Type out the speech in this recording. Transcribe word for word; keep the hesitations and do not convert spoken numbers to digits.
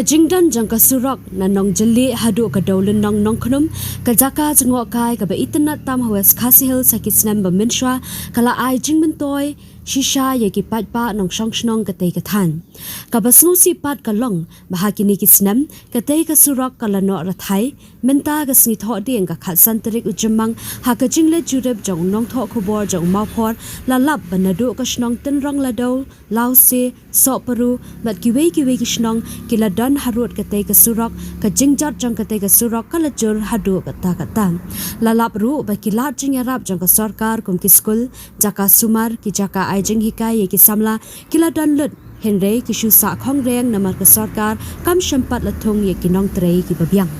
Jingdon jong ka surok na Nongjylliew haduh ka Dewlynnong Nongkhnum, ka jaka jngohkai kaba itynnad tam ha West Khasi Hills ha ki snem ba mynshwa, ka la ai jingmyntoi shisha ïa ki paidbah nongshong shnong katei ka thaiñ. Kaba sngewsih pat ka long ba ha kine ki snem katei ka surok ka la noh rathai. Mynta ka sngi Thohdieng ka khatsan tarik u Jymmang, ha ka jingleit jurip jong u nongthoh khubor jong u Mawphor, la lap ba naduh ka shnong Tynrong Ladew, Lawse, Sohparu bad kiwei kiwei ki shnong ki la don harud katei ka surok. Ka jingjot jong katei ka surok ka la jur haduh katta katta. La lap ruh ba ki lad jingïarap jong ka sorkar kum ki skul, jaka sumar, ki jaka ai jinghikai ïa ki samla ki la don lut, hynrei ki shu sah khongreng namar ka sorkar kam shym pat la thung ïa ki nongtrei kiba biang.